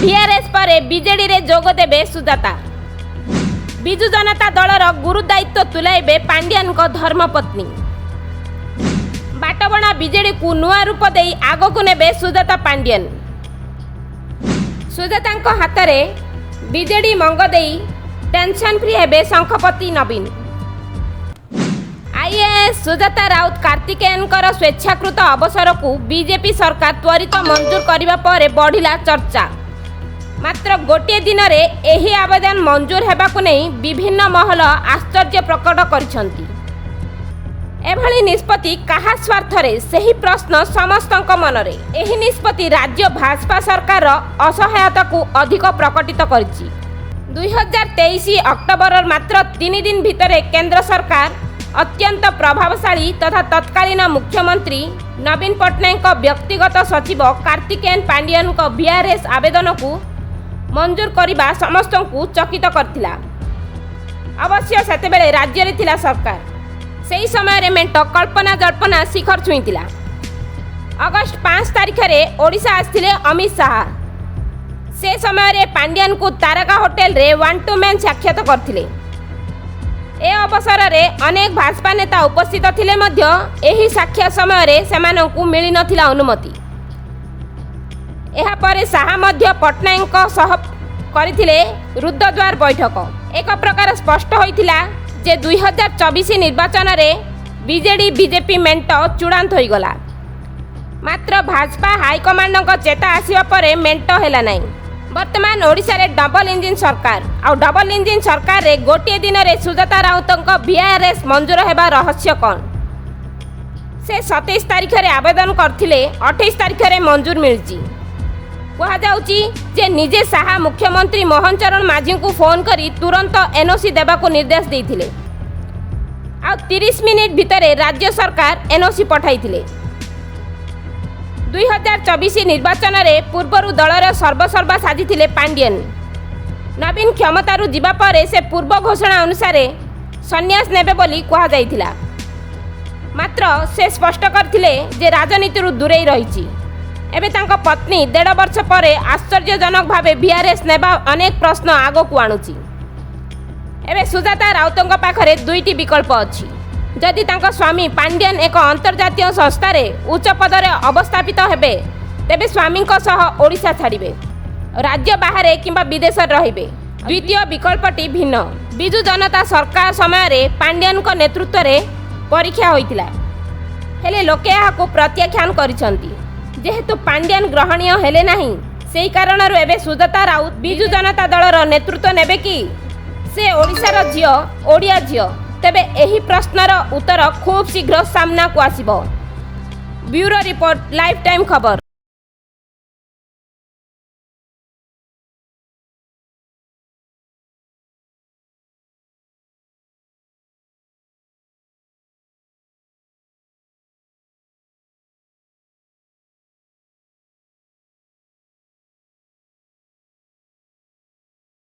VRS ପରେ ବିଜେଡିରେ ଯୋଗ ଦେବେ ସୁଜାତା। ବିଜୁ ଜନତା ଦଳର ଗୁରୁ ଦାୟିତ୍ୱ ତୁଲାଇବେ ପାଣ୍ଡିଆନଙ୍କ ଧର୍ମପତ୍ନୀ। ବାଟବଣା ବିଜେଡିକୁ ନୂଆ ରୂପ ଦେଇ ଆଗକୁ ନେବେ ସୁଜାତା ପାଣ୍ଡିଆନ। ସୁଜାତାଙ୍କ ହାତରେ ବିଜେଡି ମଙ୍ଗ ଦେଇ ଟେନସନ୍ ଫ୍ରି ହେବେ ଶଙ୍ଖପତି ନବୀନ। ଆଇଏଏସ୍ ସୁଜାତା ରାଉତ କାର୍ତ୍ତିକେୟନଙ୍କର ସ୍ୱେଚ୍ଛାକୃତ ଅବସରକୁ ବିଜେପି ସରକାର ତ୍ୱରିତ ମଞ୍ଜୁର କରିବା ପରେ ବଢ଼ିଲା ଚର୍ଚ୍ଚା। ମାତ୍ର ଗୋଟିଏ ଦିନରେ ଏହି ଆବେଦନ ମଞ୍ଜୁର ହେବାକୁ ନେଇ ବିଭିନ୍ନ ମହଲ ଆଶ୍ଚର୍ଯ୍ୟ ପ୍ରକଟ କରିଛନ୍ତି। ଏଭଳି ନିଷ୍ପତ୍ତି କାହା ସ୍ୱାର୍ଥରେ, ସେହି ପ୍ରଶ୍ନ ସମସ୍ତଙ୍କ ମନରେ। ଏହି ନିଷ୍ପତ୍ତି ରାଜ୍ୟ ଭାଜପା ସରକାରର ଅସହାୟତାକୁ ଅଧିକ ପ୍ରକଟିତ କରିଛି। 2023 ଅକ୍ଟୋବରର ମାତ୍ର 3 ଦିନ ଭିତରେ କେନ୍ଦ୍ର ସରକାର ଅତ୍ୟନ୍ତ ପ୍ରଭାବଶାଳୀ ତଥା ତତ୍କାଳୀନ ମୁଖ୍ୟମନ୍ତ୍ରୀ ନବୀନ ପଟ୍ଟନାୟକଙ୍କ ବ୍ୟକ୍ତିଗତ ସଚିବ କାର୍ତ୍ତିକେୟନ ପାଣ୍ଡିଆନଙ୍କ ଭିଆର୍ଏସ୍ ଆବେଦନକୁ ମଞ୍ଜୁର କରିବା ସମସ୍ତଙ୍କୁ ଚକିତ କରିଥିଲା। ଅବଶ୍ୟ ସେତେବେଳେ ରାଜ୍ୟରେ ଥିଲା ସରକାର। ସେହି ସମୟରେ ମେଣ୍ଟ କଳ୍ପନା ଜଳ୍ପନା ଶିଖର ଛୁଇଁଥିଲା। ଅଗଷ୍ଟ 5 ତାରିଖରେ ଓଡ଼ିଶା ଆସିଥିଲେ ଅମିତ ଶାହା। ସେ ସମୟରେ ପାଣ୍ଡିଆନଙ୍କୁ ତାରକା ହୋଟେଲରେ ୱାନ୍ ଟୁ ମ୍ୟାନ୍ ସାକ୍ଷାତ କରିଥିଲେ। ଏ ଅବସରରେ ଅନେକ ଭାଜପା ନେତା ଉପସ୍ଥିତ ଥିଲେ ମଧ୍ୟ ଏହି ସାକ୍ଷାତ ସମୟରେ ସେମାନଙ୍କୁ ମିଳିନଥିଲା ଅନୁମତି। ଏହାପରେ ଶାହା ମଧ୍ୟ ପଟ୍ଟନାୟକଙ୍କ ସହ କରିଥିଲେ ରୁଦ୍ଧଦ୍ୱାର ବୈଠକ। ଏକ ପ୍ରକାର ସ୍ପଷ୍ଟ ହୋଇଥିଲା ଯେ 2024 ନିର୍ବାଚନରେ ବିଜେଡି ବିଜେପି ମେଣ୍ଟ ଚୂଡ଼ାନ୍ତ ହୋଇଗଲା। ମାତ୍ର ଭାଜପା ହାଇକମାଣ୍ଡଙ୍କ ଚେତା ଆସିବା ପରେ ମେଣ୍ଟ ହେଲା ନାହିଁ। ବର୍ତ୍ତମାନ ଓଡ଼ିଶାରେ ଡବଲ ଇଞ୍ଜିନ୍ ସରକାର। ଆଉ ଡବଲ ଇଞ୍ଜିନ୍ ସରକାରରେ ଗୋଟିଏ ଦିନରେ ସୁଜାତା ରାଉତଙ୍କ ଭିଆର୍ଏସ୍ ମଞ୍ଜୁର ହେବା ରହସ୍ୟ କ'ଣ? ସେ 27 ତାରିଖରେ ଆବେଦନ କରିଥିଲେ, 28 ତାରିଖରେ ମଞ୍ଜୁର ମିଳିଛି। କୁହାଯାଉଛି ଯେ ନିଜେ ଶାହା ମୁଖ୍ୟମନ୍ତ୍ରୀ ମୋହନ ଚରଣ ମାଝୀଙ୍କୁ ଫୋନ୍ କରି ତୁରନ୍ତ ଏନ୍ଓସି ଦେବାକୁ ନିର୍ଦ୍ଦେଶ ଦେଇଥିଲେ। ଆଉ 30 ମିନିଟ୍ ଭିତରେ ରାଜ୍ୟ ସରକାର ଏନ୍ଓସି ପଠାଇଥିଲେ। 2024 ନିର୍ବାଚନରେ ପୂର୍ବରୁ ଦଳର ସର୍ବସର୍ବା ସାଜିଥିଲେ ପାଣ୍ଡିଆନ। ନବୀନ କ୍ଷମତାରୁ ଯିବା ପରେ ସେ ପୂର୍ବ ଘୋଷଣା ଅନୁସାରେ ସନ୍ନ୍ୟାସ ନେବେ ବୋଲି କୁହାଯାଇଥିଲା। ମାତ୍ର ସେ ସ୍ପଷ୍ଟ କରିଥିଲେ ଯେ ରାଜନୀତିରୁ ଦୂରେଇ ରହିଛି। ଏବେ ତାଙ୍କ ପତ୍ନୀ ଦେଢ଼ ବର୍ଷ ପରେ ଆଶ୍ଚର୍ଯ୍ୟଜନକ ଭାବେ ଭିଆର୍ଏସ୍ ନେବା ଅନେକ ପ୍ରଶ୍ନ ଆଗକୁ ଆଣୁଛି। ଏବେ ସୁଜାତା ରାଉତଙ୍କ ପାଖରେ ଦୁଇଟି ବିକଳ୍ପ ଅଛି। ଯଦି ତାଙ୍କ ସ୍ୱାମୀ ପାଣ୍ଡିଆନ ଏକ ଅନ୍ତର୍ଜାତୀୟ ସଂସ୍ଥାରେ ଉଚ୍ଚ ପଦରେ ଅବସ୍ଥାପିତ ହେବେ, ତେବେ ସ୍ୱାମୀଙ୍କ ସହ ଓଡ଼ିଶା ଛାଡ଼ିବେ, ରାଜ୍ୟ ବାହାରେ କିମ୍ବା ବିଦେଶରେ ରହିବେ। ଦ୍ୱିତୀୟ ବିକଳ୍ପଟି ଭିନ୍ନ। ବିଜୁ ଜନତା ସରକାର ସମୟରେ ପାଣ୍ଡିଆନଙ୍କ ନେତୃତ୍ୱରେ ପରୀକ୍ଷା ହୋଇଥିଲା। ହେଲେ ଲୋକେ ଏହାକୁ ପ୍ରତ୍ୟାଖ୍ୟାନ କରିଛନ୍ତି। ଯେହେତୁ ପାଣ୍ଡିଆନ ଗ୍ରହଣୀୟ ହେଲେ ନାହିଁ, ସେହି କାରଣରୁ ଏବେ ସୁଜାତା ରାଉତ ବିଜୁ ଜନତା ଦଳର ନେତୃତ୍ୱ ନେବେ କି? ସେ ଓଡ଼ିଶାର ଝିଅ, ଓଡ଼ିଆ ଝିଅ। ତେବେ ଏହି ପ୍ରଶ୍ନର ଉତ୍ତର ଖୁବ୍ ଶୀଘ୍ର ସାମ୍ନାକୁ ଆସିବ। ବ୍ୟୁରୋ ରିପୋର୍ଟ, ଲାଇଫ୍ ଟାଇମ୍ ଖବର।